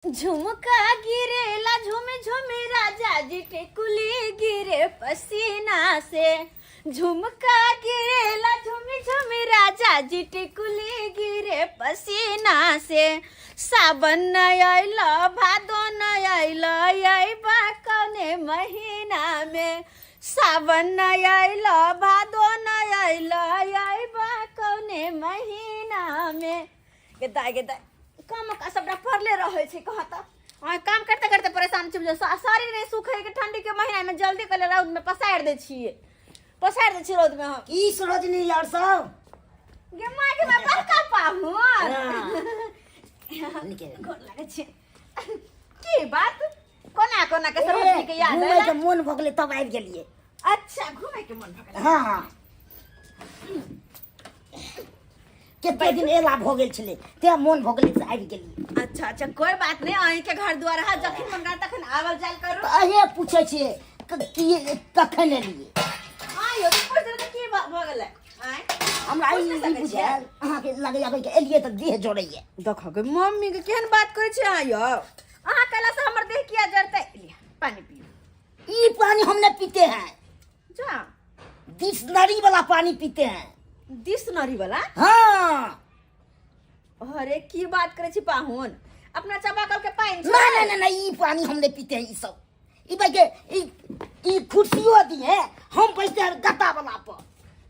झुमका गिरेला झुम झुम राजा जी टिकुली गिरे पसीना से। झुमका गिरेला झुम झुम राजा जी टिकुली गिरे पसीना से। सावन न आइल, भादो न आइल, अइबा कौने महीना में। सावन न आइल, भादो न आइल, अइबा कौने महीना में। गे दाइ गे दाइ, काम का सबटा पड़ले रहै छै। कह तऽ अहाँ काम करते करते परेशान छी। शरीर नहि सुखै के ठंडी के महीना में जल्दी कले रौद में पसारि दै छियै, पसारि दै छियै रौद में हम। की सरोजनी यार सब? गे माय गे माय, बड़का पाहुन। हाँ। निके। गोर लागै छै। की बात, कोना कोना के सरोजनी के याद घूमै के अयलै? मोन भऽ गेलै तब आबि गेलियै। अच्छा, घूमै के मन भऽ गेलै? हँ हँ, कते दिन एला भऽ गेल छलै, तें मोन भऽ गेलै से आबि गेलियै। अच्छा अच्छा, कोई बात नहीं, अहीं के घर द्वार है, जखन मन करे तखन आवल जायल करू। तऽ अहें पूछै छियै की कखन एलियै? हाँ यो तऽ पूछ देबै तऽ की भऽ गेलै? आँय? हमरा पूछि ई नहि ई सकै छियै? बुझायल अहाँके लगैया कि एलियै तऽ देह जोड़ैया। देखो गे मम्मी के, केहन बात करै छै अहाँ यौ। अहाँ कहला से हमर देह किया जरतै? लिअ, पानी पियू। ई पानी हम नहीं पीते हैं। जा। डिक्शनरी वाला पानी पीते हैं। डिक्शनरी वाला? हाँ। अरे की बात करै छी पाहुन, अपना चापाकल के पानि छै। ना ना ना ना, ई पानी हम नहीं पीते हैं। ई सब ई भाई के ई ई कुर्सियों दिए, हम बैठते हैं गद्दा वाला पर,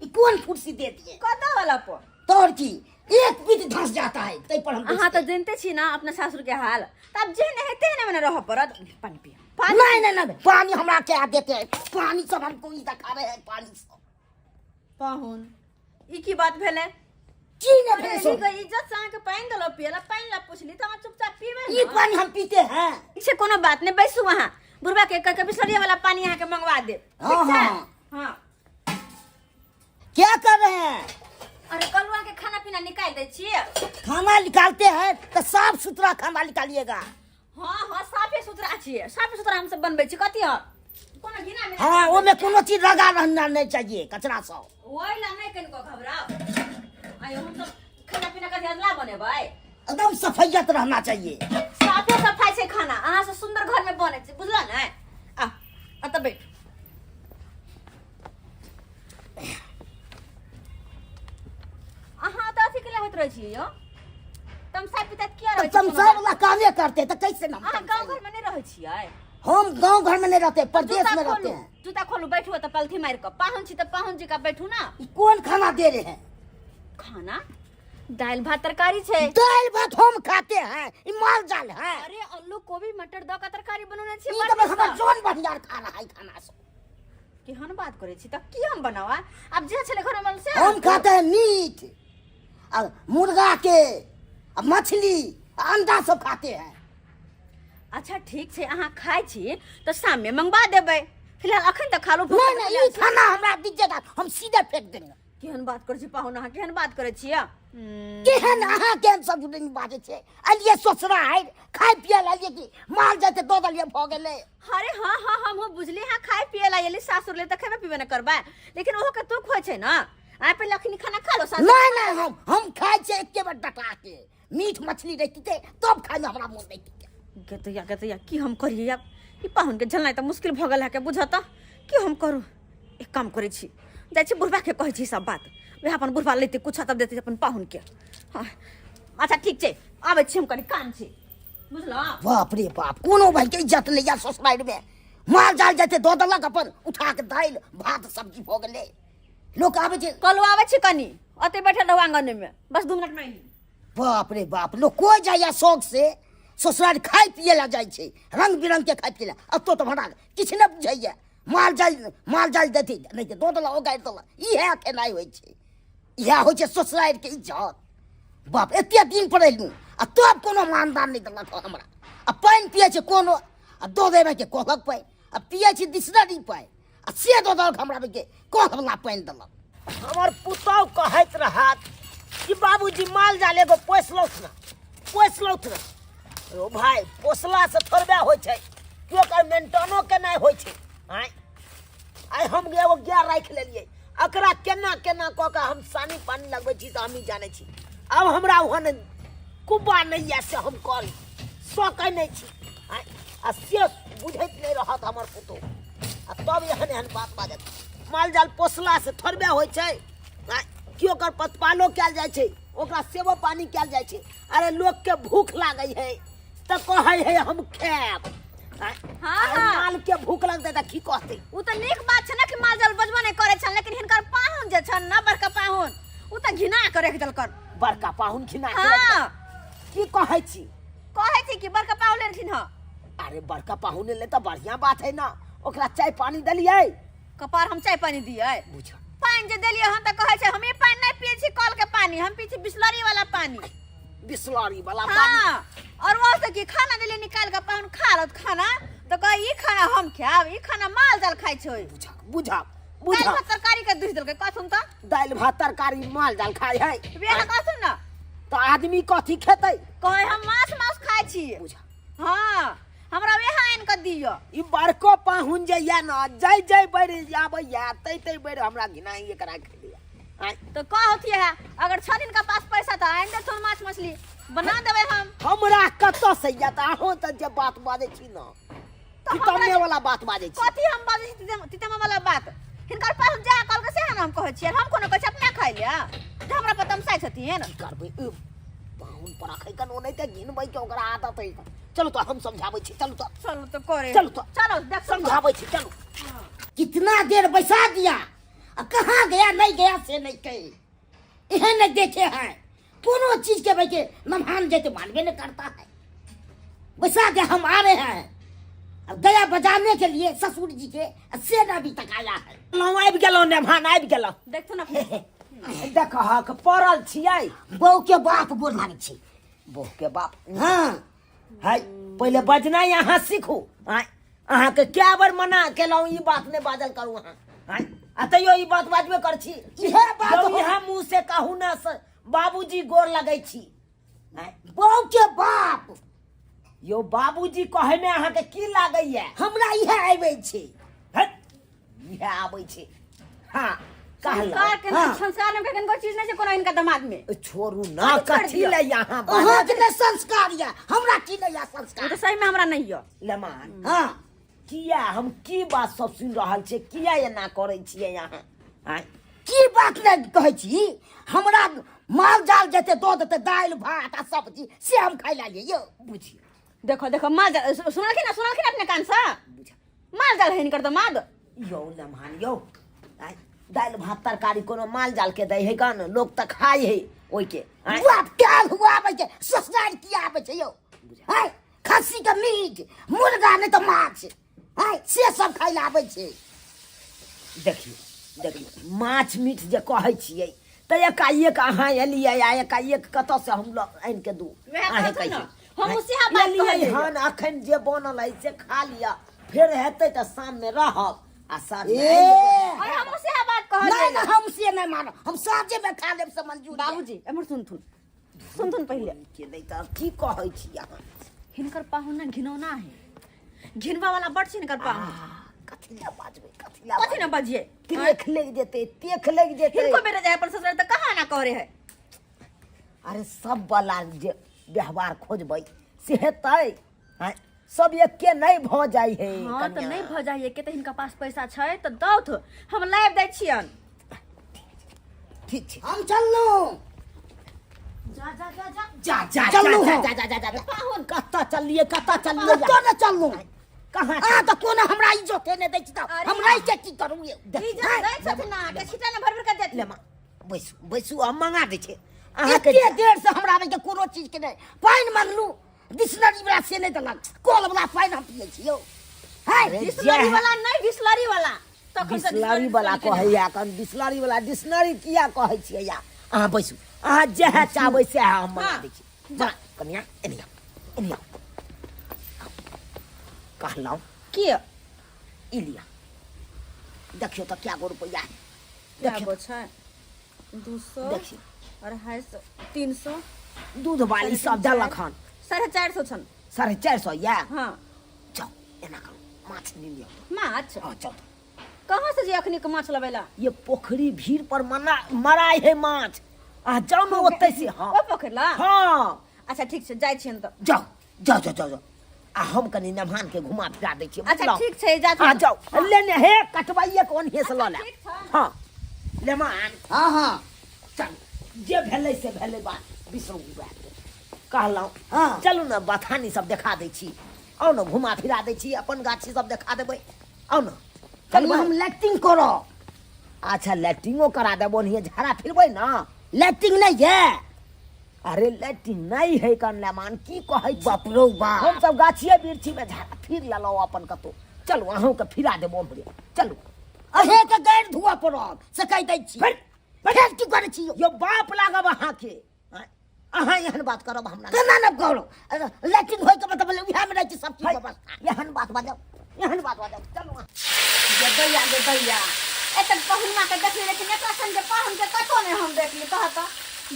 ई कौन कुर्सी दे दिए? गद्दा वाला पर? तोर की एक पीठ धंस जाता है, तै पर हम अहाँ तऽ जानते छी ना अपना सासुर के हाल, तब जे नहीं हेतै ने मने रहऽ पड़त। पानि पियो, पानि। नहीं नहीं नहीं, पानी हमरा क्या देते हैं? पानी सब हमको ई दिखा रहे हैं पानी सब। पाहुन, ई की बात भेलै? की ने अरे भेलै? एनी के इज्जत से अहाँके पानि देलहुँ पियला, पानि ला पुछली तऽ अहाँ चुपचाप पीबै ई ने। पानी हम पीते हैं। ठीक छै, कोनो बात नहि, बैसू अहाँ, बुढ़बा के कह के बिसलरिया वाला पानी अहाँके मंगवा देब। हाँ, ठीक छै? हाँ। हाँ। क्या कर रहे हैं? अरे कलुआ के खाना पीना निकाल दै छियै। खाना निकालते हैं तो साफ सुथरा खाना निकालिएगा। हाँ हाँ, साफे सुथरा छियै, साफे सुथरा हम सब बनबै छी। कथी ह कोनो घिना मिना? हाँ, वो में कोनो चीज लगा रहना नहीं चाहिए, कचरा सब। ओहि ला नहि कनिको घबराउ। आयो, हम सब खाना पीना कथी अदला बनेबै? एकदम सफैयत रहना चाहिए। साफे सफाई छै खाना, अहाँ से सुंदर घर में बनै छै, बुझल ने? आ अतऽ बैठ। अहाँ तऽ अथी के होइत रहै छियै यौ, तमसा पिता किया तो रहै छियै? तमसाए वाला कामे करते तो कैसे ना? अहाँ गाँव घर में नहीं रहै छियै? हम गांव घर में नहीं रहते, प्रदेश जूता में रहते खोलू हैं। जूता खोलू, बैठू तऽ पलथी मारि कऽ। पाहुन छी तऽ पाहुन जी का बैठू ना। ई कौन खाना दे रहे हैं? खाना दालि भात तरकारी छै। दाल भात हम खाते हैं, ई माल जाल है? अरे आलू कोबी मटर दऽ कऽ तरकारी बनौने छियै। ई बड़ तो बस हमर नीक। जोन बढ़िया खा रहा है खाना सब। केहन बात करै छी? तऽ की हम बनावा? आब जे छलै घर में से। हम खाते हैं मीट और मुर्गा के और मछली, अंडा सब खाते हैं। अच्छा ठीक छै, अहाँ खाइ छी तऽ शाममे मंगवा देबै, फिलहाल अखन तऽ खा लू, भूख नहीं लगल नहीं, ई छै। खाना हमरा दीजिएगा, हम सीधे फेंक देंगे। केहन बात करै छी पाहुन, अहाँ केहन बात करै छियै? केहन अहाँ केहन सब जुड़े बाजै छै? अलिए ससुरारि खाय पिए ला अलिए कि माल जाते दऽ देलिए भऽ गेलै? अरे हाँ हाँ, हमहूँ बुझली, हाँ, खाय पिए ला एली सासुर ले तऽ खेबे पीबे ने करबै, लेकिन ओहो के दुख होइ छै ने। आइ पहिले अखनी खाना खा लो सासुर। नहीं नहीं, हम खाइ छियै एके बेर डटा के। मीट मछली रहितै तब खाइमे हमरा मोन रहितै। गेतैया गेतैया, की हम करियै आब? ई पाहुनके झलनाइ तऽ मुश्किल भऽ गेल है के बुझऽ तऽ। की हम करू? एक काम करै छी, जाइ छी बुढ़बाके कहै छी सब बात, वएह अपन बुढ़बा लेतै कुछ तब देतै अपन पाहुनके। हाँ अच्छा ठीक छै, आबै छी हम, कनि काम छै, बुझलहुँ? बाप रे बाप, कोनो भाई के इज्जत नहीं या ससुराल में। माल जाल जाते दऽ देलक अपन उठा के, दालि भात सब्जी भऽ गेलै। लोक आबै छै। कहलहुँ आबै छी कनि, ओतै बैठल रहू आङ्गनमे, बस 2 मिनटमे अयली। बाप रे बाप, लोक कोइ जाइया शौक से ससुराल खाय पिए ला जाइ छै, रंग बिरंग के खाय पिए ला। अतो तऽ भड़ा किछु नहि बुझैया, माल जाल माल जाल देती नहि तऽ दऽ देलक, ओगारि देलक। इएह खेनाइ होइ छै, इएह होइ छै ससुराल के इज्जत। बाप, एते दिन पर एलहुँ आ तब कोनो मानदान नहि देलक हमरा। आ पानि पिए छै कोनो आ दऽ देबै के कहलक पानि, आ पिए छी डिक्शनरी पानि, आ से दऽ देलक हमरा के कलवला पानि देलक। हमर पुतहु कहैत रहत कि बाबूजी माल जाल एगो पोसलहुँ ने, पोसलहुँ ने। ओ भाय, पोसलासँ थोड़बे होइ छै कि ओकर मेंटेनो केनाइ होइ छै? आँय, आइ हम एगो गाय राखि लेलियै, एकरा केना केना कऽ कऽ हम सानी पानी लगबै छी तऽ हमही जानै छी। आब हमरा ओहन कुब्बा नहि यऽ से हम करी, सकै नहि छी। आँय, आ से बुझैत नहि रहत हमर पुतोहु, आ तब एहन एहन बात बाजत। माल जाल पोसलासँ थोड़बे होइ छै? आँय, केओ ओकर प्रतिपालो कयल जाइ छै, ओकरा सेवो पानी कयल जाइ छै। अरे लोकके भूख लागै है तऽ कहै है हम खायब। आँय, हाँ, आइ हाँ। माल के भूख लगतै तऽ की कहतै? ओ तऽ नीक बात छै ने कि माल जाल बजबो नहि करै छन, लेकिन हिनकर पाहुन जे छन ने, बड़का पाहुन, ओ तऽ घिना के रखि देलकन। बड़का पाहुन घिना के रखि हाँ। देलकन। की कहै छी? कहै छी कि बड़का पाहुन लेलखिन हँ। अरे बड़का पाहुन एलै तऽ बढ़िया बात है ना, ओकरा चाय पानी देलियै? कपार हम चाय पानी दियै? बुझ पानि जे देलियै हन तऽ कहै छै हम ई पानि नहि पियै छी कल के पानी, हम पियै छी बिसलरी वाला पानी। बिसलरी वाला पानी? हाँ। और वो से की खाना देलियै निकाल के, पाहुन खा लत खाना तऽ कहै ई खाना हम खायब, ई खाना माल जाल खाइ छै। बुझक बुझक दालि बुझक भात तरकारी के दुहि देलकै, कहथुन तऽ। दालि भात तरकारी माल जाल खाइ है? वेह कहथुन ने। तऽ आदमी कथी खेतै? कहै हम माछ मांस खाइ छी। बुझ हाँ, हमरा वएह आनि कऽ दिअ। ई बड़को पाहुन जे या न, जै जै बेर आबैया तै तै बेर हमरा घिनाइ एकरा खेलिया। आँय, तऽ कहथि है अगर छनि हिनका पास पैसा तऽ आनि देथुन, माछ मछली बना देबै हम। हमरा कतऽ से या? तऽ अहूँ तऽ जे बात बाजै छी न, तऽ हमरा तितम्मे वाला बात बाजै छी। कथी हम बाजै छी तितम्मा वाला बात? हिनकर पास जा कहलकै सएह ने हम कहै छियै। हम कोनो कहै छी अपना खाइ लए जे हमरा पर तमसाइ छथिन? की करबै, ई पाहुन पर रखै कन ओनाहिते घिनबै के ओकरा आदत है। चलू तऽ हम समझाबै छी, चलू तऽ। चलू तऽ करे। चलू तऽ। चलो देख समझाबै छी, चलू। कितना देर बैसा दिया आ कहाँ गया नहीं गया से नहीं कही, एहन नहीं देखे हैं कोनो चीज के। बैठे मेहमान जैसे मानबे नहीं करता है। बैसा के हम आ रहे हैं, अब गया बजाने के लिए ससुर जी के, आ से ना अभी तक आया है। लौ आबि गेलहुँ नेमान, आबि गेलहुँ। देखथुन अपने। देखहक पड़ल छियै। बहू के बाप गोर लागै छै। बहू के बाप? हाँ। है पहिले बजनाइ अहाँ सीखू। आँय, अहाँके कए बेर मना केलहुँ ई बात नहि बाजल करू अहाँ। आँय, आ तैयो ई बात बाजबे कर छी। इहे बात यौ, इएह मुँह से कहू ने से बाबूजी गोर लगै छी। आँय, बहू के बाप। यौ बाबूजी कहैमे अहाँके की लागैया? हमरा इहे आबै छै। हट, इएह आबै छै। हाँ कहलहुँ। संस्कार के हाँ। संस्कार में कखन कोई चीज नहीं छै कोनो इनका दिमाग में। छोड़ू ना। छोड़ कथी दियौ। ले यहाँ बाजब? अहाँके नहि संस्कार यऽ, हमरा की नहि यऽ ओ संस्कार? तऽ सही में हमरा नहीं यऽ। लेमान। हाँ। किया हम की बात सब सुनि रहल छियै? किया एना करै छियै अहाँ? आँय, की बात नहि कहै छी? हमरा माल जाल जेते दऽ देतै दालि भात आ सब्जी से हम खाइ ला यौ। बुझियौ। देखो देखो, माल जाल सुनलखिन ना, सुनलखिन अपने कान से? बुझ माल जाल है हिनकर दिमाग। यौ लेमान यौ, आँय, दालि भात तरकारी कोनो माल जाल के दै है गन? लोक तऽ खाइ है ओहिके। आँय, बाप काल हुआ आबै छै ससुराल, की आबै छै यौ? है खस्सी के मीट, मुर्गा नहि तऽ माछ है, से सब खाइ ला आबै छै। देखियौ देखियौ, माछ मीट जे कहै छियै तऽ एकाएक अहाँ एलियै आ एकाएक कतऽसँ हम लऽ आनि कऽ दू? वएह अहें कहथुन ने, कहियौ। हमहूँ सएह बात एलियै कहलियै। हन, अखन जे बनल है से खा लिअ, फेर हेतै तऽ शाममे रहब आ साँझमे ए आनि देबै। और हमहूँ सएह बात नहि कहलियै। नहि, हम से नहि मानब, हम साँझे मे खा लेब से मंजूर यऽ। बाबूजी एम्हर सुनथुन, सुनथुन पहिले। के नहि तऽ की कहै छी अहाँ? हिनकर पाहुन ना घिनौना है, घिनवा वाला बड़ छै हिनकर पाहुन। कथी लए बाजबै, कथी लए? कथी ना बजिए? तेख लागि जेतै, तेख लागि जेतै। हिनको बेटा जाय अपन ससुराल तऽ कहाँ ना करे है। अरे सब वाला जे व्यवहार खोजबै से हेतै? आँय, सब एके नहि भऽ जाइ है। हाँ तऽ कनिया। नहि भऽ जाइए के तऽ हिनका पास पैसा छै तऽ दौथ, हम लाबि दै छियन। ठीक छै। हम चललहुँ। जा जा जा जा। जा जा। चलू जा हम। जा जा जा जा जा। पाहुन। कतऽ चललियै, कतऽ चललियै? कतऽ ने चललहुँ? कहाँ? आ तऽ कोनो हमरा इज्जते नहि दै छी तऽ अरे हम रहि के की करू यौ? इज्जत दै छथिन ना के छिटा ने भर भर के देत। ले माँ, बैसू बैसू, हम मंगा दै छी अहाँके। एते देर से हमरा आबै के कोनो चीज के नहि। पानि मांगलू डिक्शनरी वाला से नहि देलक, कल वाला पानि हम पियै छी यौ। है अरे बिसलरी जे- वाला नहि, बिसलरी वाला। तखन से बिसलरी वाला कहैया कन बिसलरी वाला, डिक्शनरी किया कहै छियै? या अहाँ बैसू, अहाँ जएह चाहबै सएह हम मंगा हाँ। दै छी। बना कनिया, एने आउ, एने आउ। कहलहुँ की? ई लिअ, देखियौ तऽ कए गो रुपैआ है। क्या देखियौ। गो छै? 200। देखियौ। 250, 300। दूध वाली सब देलक हन। 450 छन। 450 यऽ? हाँ। जाउ एना करू, माछ नहीं लिअ। माछ? हाँ, जाउ। कहाँ से जे अखनी के माछ लबेला? ये पोखरी भीड़ पर मना मराइ है माछ, आ जाउ ने ओतै से। हाँ। ओ पोखरि ला? हाँ। अच्छा ठीक छै, जाइ छियनि तऽ। जाउ। जाओ जाओ जाओ जाओ आ हम कनी नमहान के घुमा फिरा दै छियै। अच्छा बुझलहुँ? ठीक छै, जा। हाँ जाओ, लेने हे कटवाइए के ओनहे से लऽ ले। ठीक छै। हाँ लेमान। हाँ हाँ चल, जे भेलै से भेलै, बात बिसरू बात कहलहुँ। हाँ। चलू ने, बथानी सब देखा दै छी, आउ ने, घुमा फिरा दै छी, अपन गाछी सब देखा देबै, आउ ने। चलू, हम लैट्रिन करब। अच्छा, लैट्रिनो करा देब, ओनहिए झाड़ा फिरबै ने। लैट्रिन नहीं है? अरे लैट्रिन नहीं है कन लेमान, की कहै छी? बाप रौ बाप। हम सब गाछिए वृक्षी में झाड़ा फिर लेलहुँ अपन कतौ। चलू, अहूँके फिरा देब ओम्हरे, चलू। अहे के गैर धुआ पड़त से कहि दै छी। फिर फिर की करै छी यौ? यौ बाप लागब अहाँके, आँय? अहाँ एहन बात करब हमरा? केना ने करू, लैट्रिन होइके मतलब उएह मे रहै छै सब चीज व्यवस्था। एहन बात बाजब, एहन बात बाजब, चलू अहाँ। गे दैया, गे दैया, एतेक पहुना के देखली, लेकिन एकरा संगे पाहुन के कतौ नहि हम देखली। कह तऽ,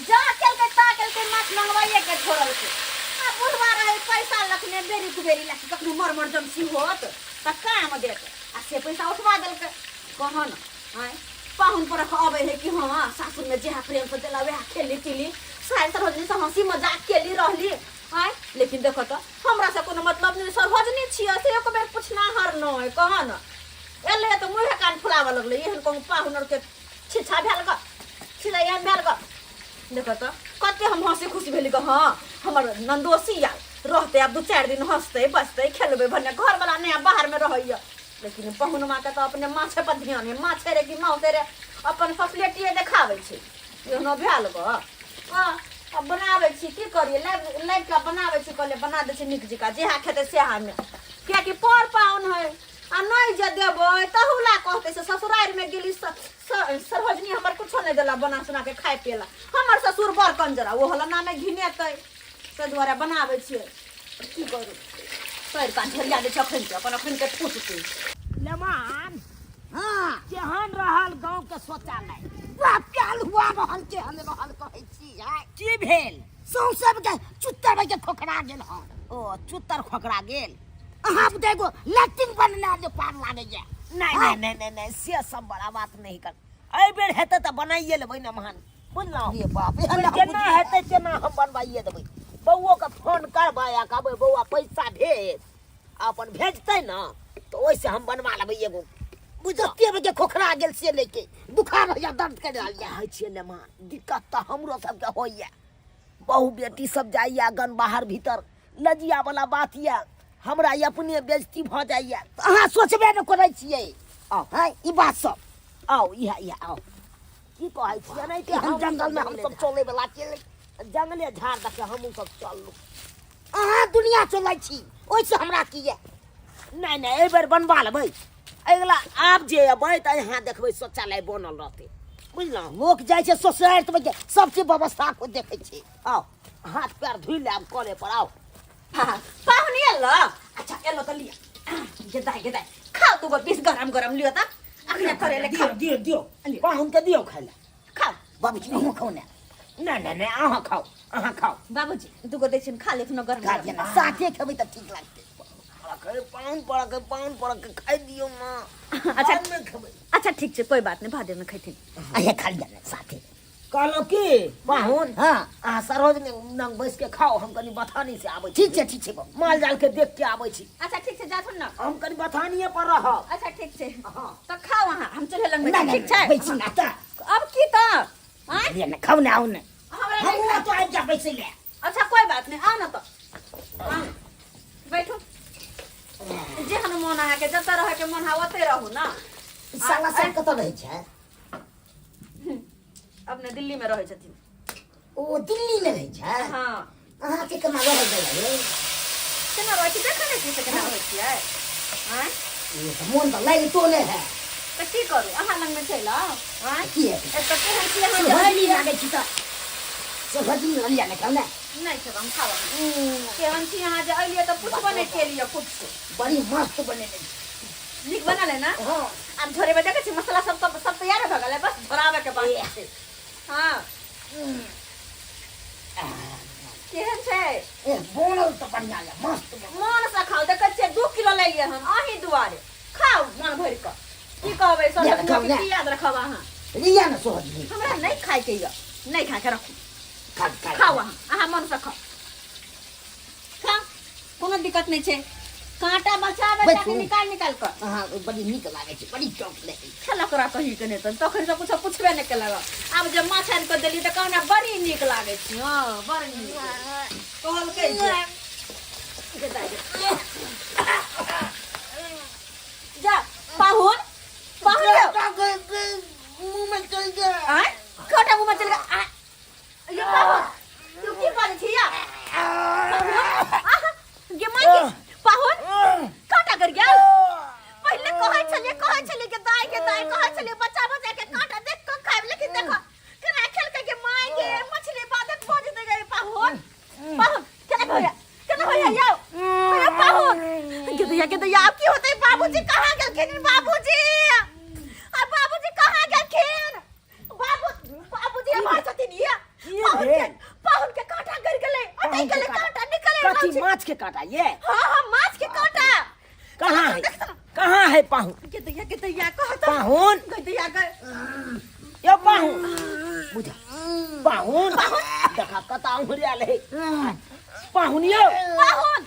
जा केलकै ता केलकै, माछ मंगवाइए के छोड़लकै। आ बुढ़वा रहै पैसा लखने बेरी कुबेरी लखने, कखनो मर मर जमसी होत तऽ काम देत, आ से पैसा उठवा देलकै। कह न आँय, पाहुन पर अबै है कि हाँ सासुर में जेहा प्रेम से देला वएह खेली पीली, साय सरोजनी से हंसी मजाक केली रहली आँय। लेकिन देखो तऽ, हमरा से कोनो मतलब नहि, सरोजनी छियै से एक बेर पूछना हर नहि। कह न, एलै तऽ मुँहे कान फुलाबऽ लगलै। एहन कहूँ पाहुन आरके छिछा भेल गऽ, छिछा एहन भेल गऽ। देखो तऽ, कते हम हंसी खुशी भेली गऽ, हाँ हमर नन्दोसी आयल रहतै, आब 2-4 दिन हंसतै बजतै खेलबै भने। घरवला नहि बाहरमे रहैया, लेकिन पहुनवा के तऽ अपने माछे पर ध्यान है, माछे रे कि माउसे रे, अपन फैसिलिटीए देखाबै छै। एहनो भेल गऽ। हँ, आब बनाबै छी, की करियै, लाबि लाबि कऽ बनाबै छी। कहलियै बना दै छी नीक जकाँ, जेहा खेतै सेहामे, किएकि पर पाहुन है, आ नहि जे देबै तहू ला कहतै से ससुरारिमे गेली सरोजनी हमर कुछो नहि देला बना सुना के खाय पिए ला, हमर ससुर बड़ कंजरा, ओ हला नामे घिनेतै। ताहि दुआरे बनाबै छियै, की करू, पैर कान झरिया दै छै अखन के अपन अखन के ठूसतै। लेमान। हाँ। केहन रहल गाँव के शौचालय? बाप प्याल हुआ रहल, केहन रहल कहै छी आय? की भेल? सौंसे के चुत्तर के खोखरा गेल हन। ओ चुत्तर खोखरा गेल? अहाँ बुझे एगो लैट्रिन बनना जे पार लागैया। नहीं नहीं नहीं नहीं नहीं, से सब बड़ा बात नहीं कर, एहि बेर हेतै तऽ बनाइए लेबै ने महान, बुझलहुँ? अरे बाप, एहन हम केना बुझियै। हेतै तेना हम बनवाइए देबै। बौओके फोन करबै आ कहबै बौआ पैसा भेज, आ अपन भेजतै ने तऽ ओहिसँ हम बनवा लेबै एगो। बुझते बजे खोखरा गेल से लेके बुखार होइया, दर्द कर रहल या। कहै छियै लेमान, दिक्कत तऽ हमरो सबके होइया, बहु बेटी सब जाइया गन बाहर भीतर, लजिया वाला बात यऽ, हमरा अपने बेइज्जती भऽ जाइया। तऽ अहाँ सोचबे नहि करै छियै। आउ। हँ, ई बात सब। आउ, इएह इएह आउ। की कहै छियै नहि कि एहन हम जंगलमे हमसब चलै वला छियै? जंगले झाड़ दऽ के हमहूँ सब चललहुँ। अहाँ दुनिया चलै छी, ओहिसँ हमरा की यऽ? नहि नहि, एहि बेर बनवा लेबै, अगिला आब जे अबै तऽ यहाँ देखबै शौचालय बनल रहतै, बुझलहुँ? लोक जाइ छै ससुरारि तऽ सब चीज व्यवस्था को देखै छै। आउ, हाथ पैर धोइ लेब कले पर, आउ। हाँ, पाहुन एलो? अच्छा एलो तऽ लिअ, गे दाइ, गे दाइ, खाउ, दूगो पीस गरम गरम लिअ तऽ, अखने करेले। दियौ खाउ। दियौ दियौ। लिअ। पाहुनके दियौ खाइ लए। खाउ। बाबूजी, अहूँ खाउ ने। नहि नहि नहि, अहाँ खाउ, अहाँ खाउ। बाबूजी, दूगो दै छियनि, खा लेथुन गरम खा गरम। लिअ ने, साथे खेबै तऽ ठीक लागतै। पाहुन पड़क, पाहुन पड़क, खाइ दियौ ने। अच्छा। बादमे खेबै। अच्छा ठीक छै, कोइ बात नहि, बादेमे खैथिन। अहे खा लिअ ने साथे। कहलहुँ की पाहुन, हाँ। अहाँ सरोज लग बैस के खाउ, हम कनि बथानी से आबै छी। ठीक छै, ठीक छै बाबू। माल जाल के देख के आबै छी। अच्छा ठीक छै, जाथुन ने। हम कनि बथानिए पर रहब। अच्छा ठीक छै। हाँ। तऽ खाउ अहाँ, हम चले लगबै। नहि, ठीक छै। बैसू ने तऽ। अब की तऽ आँय? लिअ ने, खाउ ने, आउ ने। हमरा नहि हमहूँ खाइ। तो आबि जा बैसै लए। अच्छा कोई बात नहीं, आउ ने तऽ, आउ, बैठू। जेहन मोन अहाँके, जतऽ रहैके मोन है ओतै रहू ने। ई साला सब कतऽ रहै छै? अपने दिल्ली में रहै छथिन। ओ दिल्ली में रहै छै? हाँ। अहाँके केना रहै गेलै? केना रहै छी, देखै नहि छियै से केना रहै छियै आँय? ई तऽ मोन तऽ लागितो नहि है। तऽ की करू, अहाँ लगमे चलि आउ आँय? की हेतै? एतऽ केहन छी अहाँ जे सोहजनी लागै छी तऽ सोहजनी लिअ ने, खाउ ने। नहि खेब हम, खाब। केहन छी अहाँ जे अलियै तऽ पुछबो नहि केलियै किछु। बड़ी मस्त बनेने छी। नीक बनल है ने? हाँ। आब झोरेबै, देखै छी मसाला सब सब सब तैयार भऽ गेलै, बस झोराबे के बाकी छै। हाँ, केहन छै? ए बनल तऽ बढ़िआँ यऽ, मस्त बनल। मन से खाउ, देखै छियै 2 किलो लेलियै हम अहीं दुआरे, खाउ मन भरि कऽ। की कहबै लिअ ने, खाउ सर, ने। की याद रखब अहाँ? लिअ ने सोहजनी। हमरा नहि खायके यऽ, नहि खायके, रखू। खा खा। खाउ अहाँ, अहाँ मन से खाउ, खाउ। दिक्कत नहि छै। कांटा बचा बचा के बैठू। निकाल निकाल कऽ। अहाँ बड़ी नीक लागै छै, बड़ी चौक लै छै। खेलक ओकरा कही के नहि तहन तखन से कुछो पुछबे नहि केलक। आब जब माछ आनि कऽ देलियै तऽ कहना बड़ी नीक लागै छै। हँ बड़ नीक कहलकै जे जे दाइ गे। जा पाहुन, पाहुन यौ। मुँह में चलि गेल। आँय कांटा मुँह में चलि गेल। आँय यो पाहुन, तू की बाजै छी या पाहुन? आहा, गे माय गे, पाहुन कांटा गड़ गेल। पहिले कहै छलियै, कहै छलियै के दाइ के दाइ, कहै छलियै बच्चा बच्चा के कांटा देख कऽ खायब, लेकिन देखो केना खेलकै के माय गे, मछली बाधक भऽ जेतै गे। पाहुन, पाहुन केना होया, केना होया यौ? अरे पाहुन गे दैया, गे दैया, आब की होतै? बाबूजी कहाँ गेलखिन? बाबूजी, आ बाबूजी कहाँ गेलखिन? बाबू, बाबूजी एम्हर छथिन ये। की पाहुन के भेल? पाहुन के कांटा गड़ गेलै, अटैक गेलै, कांटा निकले रहल कथी छै। माछ के कांटा ये? हाँ हाँ, माछ के कांटा। कहाँ है, देख तऽ। कहाँ है पाहुन? के दैया, के दैया, कह तऽ। पाहुन। के दैया के। यो पाहुन, बुझा पाहुन, देखा कता उहरियाल है पाहुन यो। पाहुन।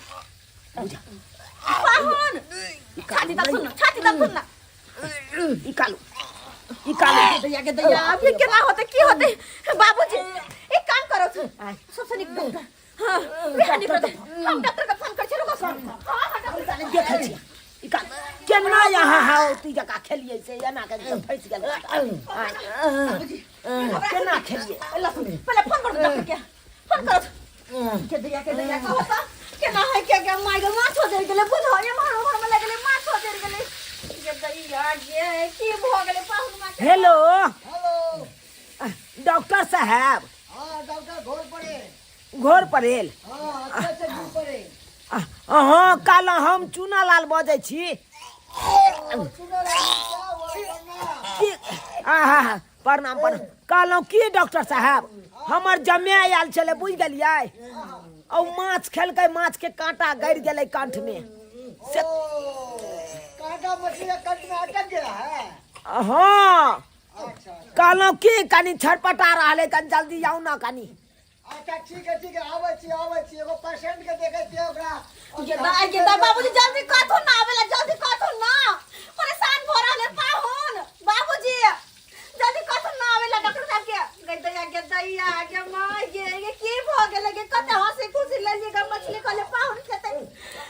बुझा। पाहुन, छाती तक सुन, छाती तक सुन ना। ई कालू, ई कालू। के दैया, के दैया, अब ये केना होतै, की होतै? बाबूजी, एक काम करो, सबसे नीक डॉक्टर, हाँ वएह नीक रहतै। हम डॉक्टर के फोन करै छी, रुको। हाँ हाँ, डॉक्टर के। देखै छी ई का केना यहाँ हाउ तू जका खेलियै से एना के फंसि गेल। बाबूजी, केना खेलियै? पहिले सुन, पहिले फोन करू डॉक्टर के, फोन करू। के दैया, के दैया, कहो तऽ केना है के? के माय गे, माछो जरि गेलै। बुझो एम्हर ओम्हर मे लगलै, माछो जरि गेलै। के दैया गे, की भऽ गेलै पाहुन माँ के? हेलो। हेलो। डॉक्टर साहब। हाँ, डॉक्टर घोर पड़े। घर पर एल? हाँ, अच्छे से घूर पड़े। हाँ, काल हम चूना लाल बजै छी। सुनो रानी, क्या हुआ? प्रणाम। की आहा, प्रणाम प्रणाम। कहलहुँ की डॉक्टर साहब, हमर जमे आयल छलै, बुझि गेलियै? आ माछ खेलकै, माछ के कांटा गड़ि गेलै कंठ में से। ओ, कांटा मछली का कंठ में अटक गया है? हाँ। अच्छा। कहलहुँ की कनि छटपटा रहलै, कनि जल्दी आउ ने कनि। अच्छा, ठीक है, ठीक है, आबै छी, आबै छी, एगो पेशेंट के देखै छियै ओकरा। गे दाइ, गे दाइ, बाबूजी जल्दी कहथुन ना आबै ला, जल्दी कहथुन ना, परेशान भऽ रहल है पाहुन। बाबूजी जल्दी कहथुन ना आबै ला डॉक्टर साहब के। गे दैया, गे दैया, गे माय गे, गे की भऽ गेलै गे? कते हंसी खुशी लेलियै गे, मछली कहले पाहुन खेतै,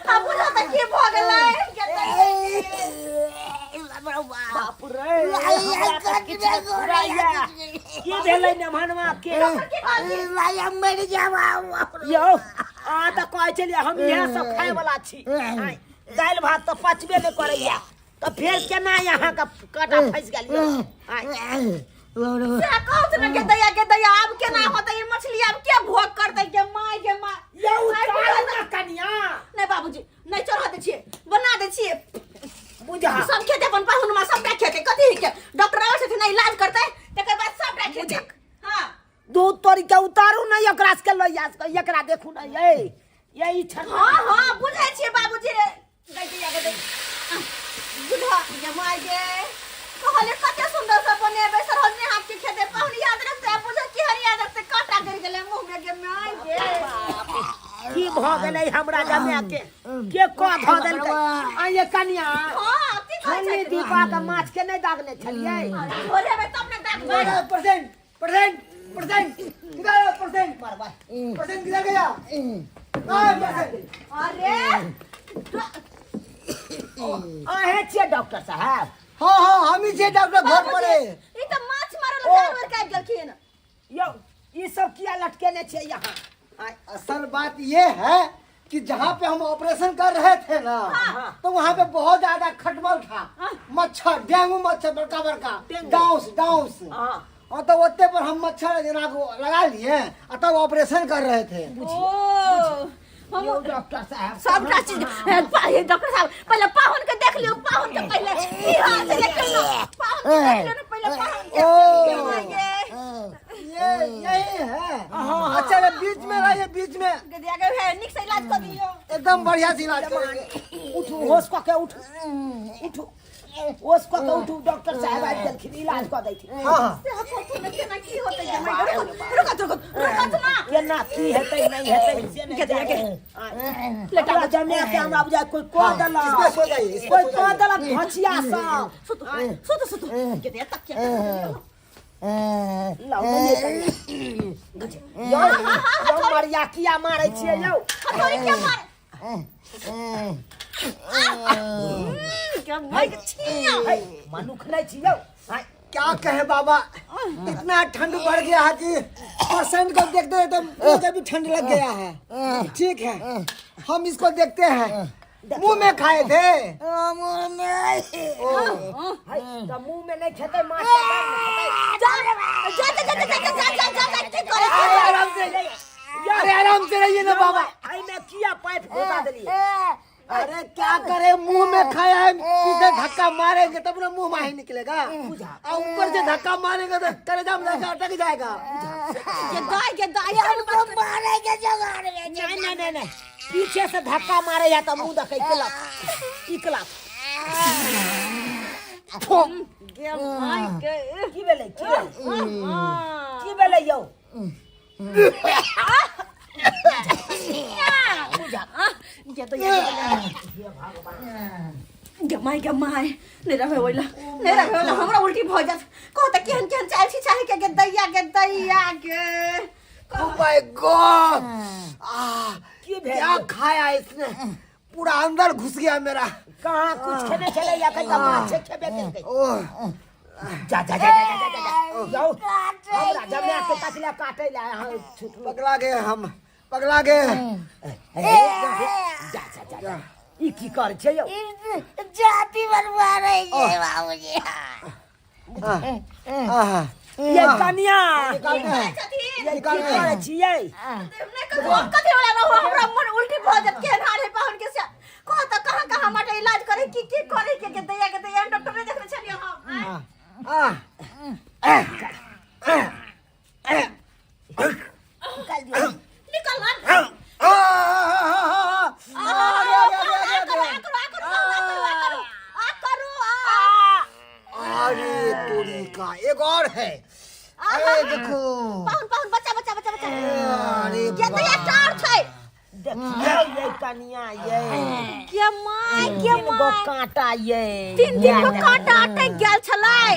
आ बुझो तऽ की भऽ गेलै गे दैया गे। बाप रे, हमरा तऽ किछु नहि फुराइया। की भेलै नेमहनवा के? डॉक्टर की कहलखिन? मरि जाब। यौ, अहाँ तऽ कहै छलियै हम इएह सब खाय वाला छी। आँय, दालि भात तऽ पचबे नहि करैया, तऽ फेर केना अहाँके काँटा फँसि गेल यौ? आँय, से कहत ने गे दैया, गे दैया, आब केना होतै ई मछली? आब के भोग करतै गे माय, गे माय? यौ, आइ उतारू बुझल ने कनिया। नहि बाबूजी, नहि, चढ़ा दै छियै, बना दै छियै। बुझा। सब खेतै अपन पाहुन माँ, सबटा खेतै। कथी के डॉक्टर आबै छथिन ने, इलाज करतै, तकर बाद सबटा खेतै। हाँ। दूध तोड़ि के उतारू ने एकरा सबके लोहिया सबके, एकरा देखू ने यै, यही छल। हाँ हाँ, बुझै छियै बाबूजी रे। दै दैया गे दै, बुझा गे माय गे, कहले कते सुंदर से बनेबै, सरहजने हाथ के खेतै पाहुन, याद रखतै। आ बुझै की हर याद रखतै? कांटा गड़ि गेलै मुँह में गे माय गे। की भऽ गेलै हमरा जमाय के? के कऽ धऽ देलकै? आइये कनिया। हाँ, की कहै छोलनी छै? दीपा के माछ के नहि दागने छलियै? छोड़ेबै तब ने दागबै। प्रेजेंट, प्रेजेंट, प्रेजेंट किधर है? प्रेजेंट, प्रेजेंट किधर गया? कहाँ है प्रेजेंट? अरे। अहें छियै डॉक्टर साहब? हाँ हाँ, हम ही छे डॉक्टर घर पर है। ई तऽ माछ मारल जानवर के आबि गेलखिन। यौ, ई सब किया लटकेने छियै यहाँ? आँय, असल बात ये है कि जहाँ पे हम ऑपरेशन कर रहे थे ना, तो वहाँ पे बहुत ज्यादा खटमल था, मच्छर, डेंगू मच्छर बड़का बड़का। डेंगू। डाउस डाउस। हाँ। हाँ, तो ओते पर हम मच्छर जना को लगा लिए और तब ऑपरेशन कर रहे थे। ओ हम यौ डॉक्टर साहब, सबटा चीज हे, डॉक्टर साहब, पहिले पाहुन के देख लियौ, पाहुन के पहिले की हाल छै देखियौ ने, पाहुन के देख लियौ ने पहिले पाहुन के। ओ। के ये यही है। अच्छा, ये बीच में रहिए, बीच में। गदिया के हे, नीक से इलाज कऽ दियौ। एकदम बढ़िया। बढ़िया से इलाज करेंगे। उठू, होश कऽ के उठू, उठू, होश कऽ के उठू। डॉक्टर साहब आबि गेलखिन, इलाज कऽ दैथिन। हाँ हाँ। से सोचू ने केना की होतै जमाई। रुकत रुकत रुकत ना। केना की हेतै नहि हेतै से नहि के दैया के। जाने। हमरा जमाए के हमरा बुझाइ कोई कह देलक, इसमें सो जाइए, इसमें कोई सो कह जाइए। देलक घचिया सब। सुतु सुतु सुतु के दैया तकिया। लाउ नहि हेतै। यौ यौ मरिया, किया मारै छियै यौ? हथौड़ी के मार के मार के छिया। है, मनुख नहि छी यौ। है, क्या कहे बाबा, इतना ठंड बढ़ गया है कि पेशेंट को देखते हैं तो मुझे भी ठंड लग गया है। ठीक है, हम इसको देखते हैं। मुंह में खाए थे? मुँह में। ओ, है, तऽ मुँह में नहि खेतै माछ तऽ दाँत में खेतै। जा जा जा जा जा जा जा जा जा, की करे? अरे आराम से, अरे आराम से रहिए ना बाबा। एहिमे किया पाइप घुसा देलियै? अरे क्या करे, मुंह में खाया है, पीछे धक्का मारेंगे तब ना मुंह में ही निकलेगा, और ऊपर से धक्का मारेंगे तो कलेजा में जाकर अटक जाएगा। के दाई के दाई। हमको मारे के जगाड़ में। नहीं नहीं नहीं नहीं, पीछे से धक्का मारे या तो मुंह देखे इकलाप इकलाप। गे माय के। की भेलै, की भेलै, की भेलै यौ? गे दैया गे my गे my, नहि रहबै ओइला, नहि रहबै ओइला, हमरा उल्टी भऽ जायत। कह तऽ केहन केहन चालि छी चाहे के। गे दैया गे दैया गे। ओ my God, की भेल? क्या खाया इसने, पूरा अंदर घुस गया मेरा। कहाँ कुछ खेने छलै या कहिया माछे खेबे केलकै। ओह। जा जा जा जा जा जा जा यौ, हमरा जमाए के कथी काटै ला अहाँ छुटलहुँ? पगला गए हम, पगला गए। जा जा जा जा, ई की करै छै यौ? जाति बनवा रही है बाबूजी। आह, ये कनिया, छथिन। ये की करै छियै? नहि कथी कथी वाला रहो, हमरा मन उल्टी भऽ जायत। केहन हाल है पाहुन के से कह तऽ, कहाँ कहाँ माटे इलाज करे, की की करे के। के दैया के दैया, डॉक्टर नहि देखने छलियै हम आँय? आह, निकल ना। आह, आह, आ गया, करू गया, आ करू गया। आ करू आ करू आ करू आ करू आ करू आ। अरे तोरी का, एक और है। अरे देखो। पाहुन पाहुन, बच्चा बच्चा बच्चा बच्चा। अरे। के दैया, टार छै। देखियौ ये कनिया ये। के my के तीन गो my. कांटा ये। तीन तीन गो कांटा अटक गेल छलै।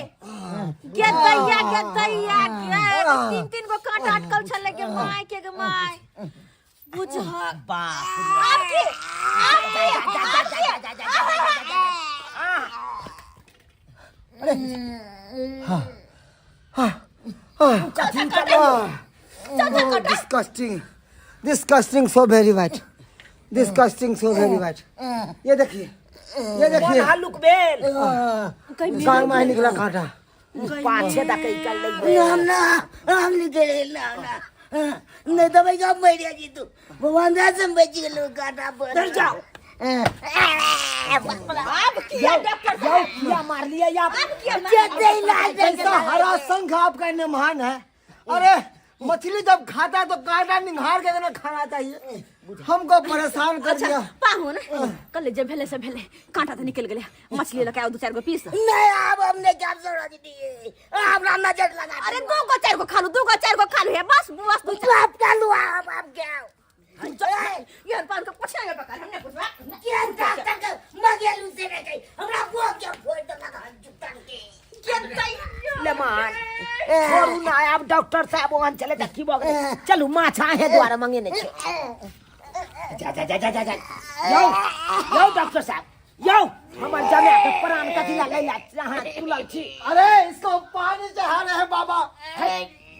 गे दैया गे दैया गे, तीन तीन गो कांटा अटकल छलै। गे my के गे my, बुझह। बाप। आब की, आब की, आब की? कथी करै? Disgusting, disgusting, so very bad, disgusting, so very bad. ये देखिए, ये मन देखिए। हल्लुक भेल। कान में निकला कांटा। पाछे दके निकल। ना ना, हम निकले ना ना, नहीं तो भाई का मर जी तू भगवान दास हम बच गेलो काटा पर। डर जाओ। आब की यौ डॉक्टर यौ, किया मारलियै आप? आब किया? जेते इलाज। कैसा हरा शंख आपका मेहमान है। अरे मछली जब खाता है तो कांटा निहार के ना खाना चाहिए, हमको परेशान कर अच्छा दिया। पाहुन, कल जे भेलै से भेलै, कांटा तऽ निकलि गेलै, मछली लऽ के आउ दू चारि गो पीस। नहीं, अब हमने क्या जरूरत दी, हमरा नजर लगा। अरे दू गो चारि गो खा लू, दू गो चारि गो खा लू हे, बस बस दू चारि। बाप का लुआ अब आप क्या ये पाहुन के पूछे के बकार हमने पूछवा। क्या डॉक्टर के मगेलू से नहीं गई, हमरा वो क्या फोड़ देलक हन जुत्तन के। के दैया। ले मान छोड़ू ना, आब डॉक्टर साहब ओहन चले तऽ की भऽ गेलै? चलू, माछ अहें द्वारा मंगेने छी। जा जा जा जा जा जा, यौ यौ डॉक्टर साहब यौ, हमर जमाए के प्राण कथी ला लै ला अहाँ तुलल छी? अरे इसको पानी चढ़ा रहे हैं बाबा।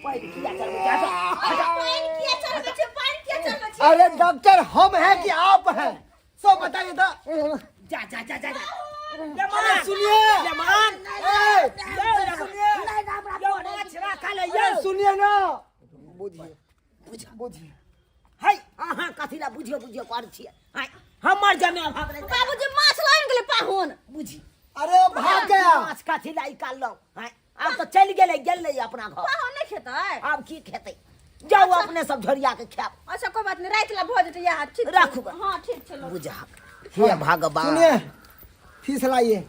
पानि किया चढ़बै छै? हटो, हटो। पानि किया चढ़बै छै? पानि किया चढ़बै छै? अरे डॉक्टर हम हैं कि आप हैं, सो बताइए तो। जा जा जा जा जा। अरे सुनिए। ले मान। ए, यौ, सुनिए। यौ, माछ राखल है अरे यौ। सुनिए ना, बुझिए बुझिए। है, अहाँ कथी ला बुझियो बुझियो कर छियै? हाय, हमर जमाए भऽ गेलै। बाबूजी, माछ लानि गेलै पाहुन। बुझी। अरे वो भाग गया। माछ कथी ला निकाललहुँ? हाय, आब तऽ चलि गेलै, गेलै अपना घर। पाहुन नहि खेतै? आब की खेतै? जाउ अपने सब झोरिया के खायब। अच्छा, कोई बात नहीं, राति ला भऽ जेतै इएह। ठीक छै। राखू बा। हँ, ठीक छै, लऽ। बुझा हे भगवान। सुनिए, फीस लाइए,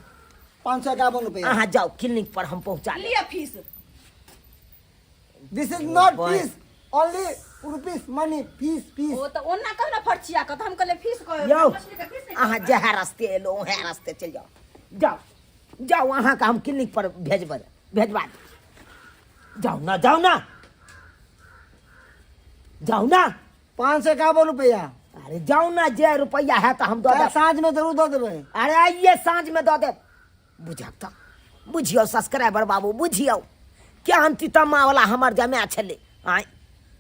551 रुपया। अहाँ जाउ क्लिनिक पर, हम पहुँचा लेब। लिअ fees. This is not boy. Fees, only rupees money, fees fees. ओ तऽ ओना कहू ने फरचिया कऽ, तऽ हम कहलियै फीस कह। यौ, मछली के फीस नहि। अहाँ जएह रस्ते एलहुँ उएह रस्ते चलि जाउ। जाउ जाउ, अहाँके हम क्लिनिक पर भेजबै, भेजबा देब। जाउ ना, जाउ ना, जाउ ना। 551 रुपया। अरे जाउ ना, जे रुपैआ है तऽ हम दऽ देब। साँझ में जरूर दऽ देबै। अरे आइए साँझमे दऽ देब। बुझक तऽ बुझियौ सब्सक्राइबर बाबू, बुझियौ केहन तितम्मावला हमर जमाए छलै। आँय,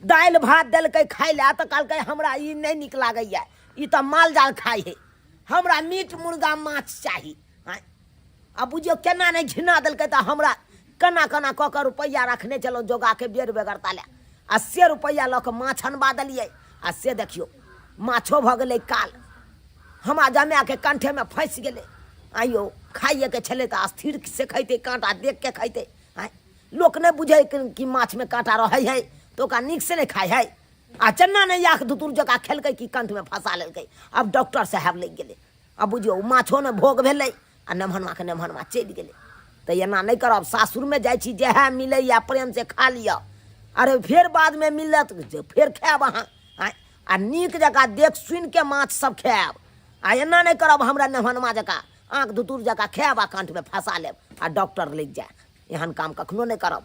दालि भात देलकै खाइ लए तऽ कहलकै हमरा ई नहि नीक लागैए, ई तऽ माल जाल खाइ हइ, हमरा मीट मुर्गा माछ चाही। आँय, आ बुझियौ केना नहि घिना देलकै। तऽ हमरा केना केना कऽ कऽ रुपैआ रखने छलहुँ जोगाके बेर बेगरता लए, आ से रुपैआ लऽ कऽ माछ अनबा देलियै, आ से देखियौ माछो भऽ गेलै काल, हमरा जमाएके कंठेमे फँसि गेलै। आइयो खाइएके छलै तऽ स्थिर से खैतै, काँटा देखके खैतै। आँय, लोक नहि बुझै कि माछमे काँटा रहै हइ तऽ ओकरा नीकसँ नहि खाइ हइ। आ चन्ना नहि आँख धुतुर जकाँ खेलकै कि कंठमे फँसा लेलकै। आब डॉक्टर साहेब लागि गेलै। आ बुझियौ ओ माछो नहि भोग भेलै आ नेमहनमाके नेमहनमा चलि गेलै। तऽ एना नहि करब। सासुरमे जाइ छी, जएह मिलैए प्रेमसँ खा लिअ। अरे फेर बादमे मिलत जे फेर खायब अहाँ। आँय, आ नीक जकाँ देख सुनिके माछ सब खायब, आ एना नहि करब हमरा नेहनमा जकाँ आँख धुतुर जकाँ खायब आ कंठमे फँसा लेब आ डॉक्टर लागि जाय। एहन काम कखनो नहि करब।